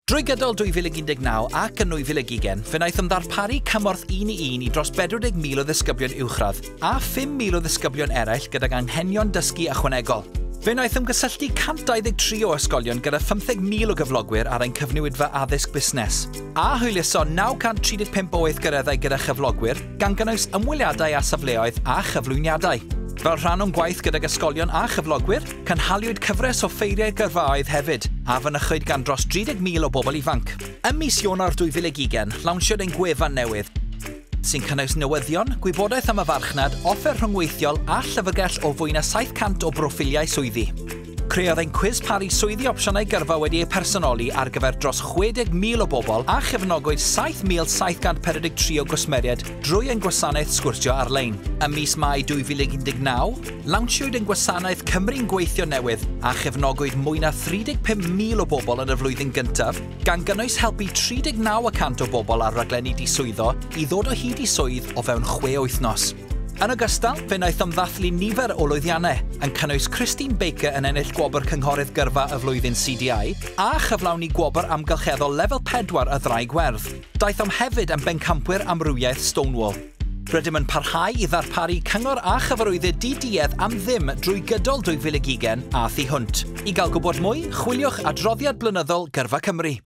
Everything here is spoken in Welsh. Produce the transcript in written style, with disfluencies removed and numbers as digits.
Drwy gydol 2019 ac yn 2020, fe wnaethom ddarparu cymorth un i un i dros 40,000 o ddisgyblion uwchradd a 5,000 o ddisgyblion eraill gydag anghenion dysgu ychwanegol. Fe wnaethom gysylltu 123 o ysgolion gyda 15,000 o gyflogwyr ar ein cyfnewidfa addysg busnes, a hwyluso 935 o weithgareddau gyda chyflogwyr, gan gynnwys ymweliadau â safleoedd a chyflwyniadau. Fel rhan o'n gwaith gydag ysgolion a chyflogwyr, cynhaliwyd cyfres o ffeiriau gyrfaoedd hefyd, a fynychwyd gan dros 30,000 o bobl ifanc. Ym mis Ionawr 2020, lawnsiwyd ein gwefan newydd, sy'n cynnwys newyddion, gwybodaeth am y farchnad, offer rhyngweithiol a llyfrgell o fwy na 700 o broffiliau swyddi. Creodd ein cwis paru swyddi opsiynau gyrfa wedi eu personoli ar gyfer dros 60,000 o bobl a chefnogwyd 7,743 o gwsmeriaid drwy ein gwasanaeth sgwrsio ar-lein. Ym mis Mai 2019, lawnsiwyd ein gwasanaeth Cymru'n Gweithio newydd a chefnogwyd mwy na 35,000 o bobl yn y flwyddyn gyntaf, gan gynnwys helpu 39 y cant o bobl ar raglenni diswyddo i ddod o hyd i swydd o fewn 6 wythnos. Yn ogystal, fe wnaethom ddathlu nifer o lwyddiannau, yn cynnwys Christine Baker yn ennill gwobr Cynghorydd Gyrfa y Flwyddyn CDI a chyflawni gwobr amgylcheddol lefel 4 y Ddraig Werdd. Daethom hefyd yn bencampwyr amrywiaeth Stonewall. Rydym yn parhau i ddarparu cyngor a chyfarwyddyd diduedd am ddim drwy gydol 2020 a thu hwnt. I gael gwybod mwy, chwiliwch adroddiad blynyddol Gyrfa Cymru.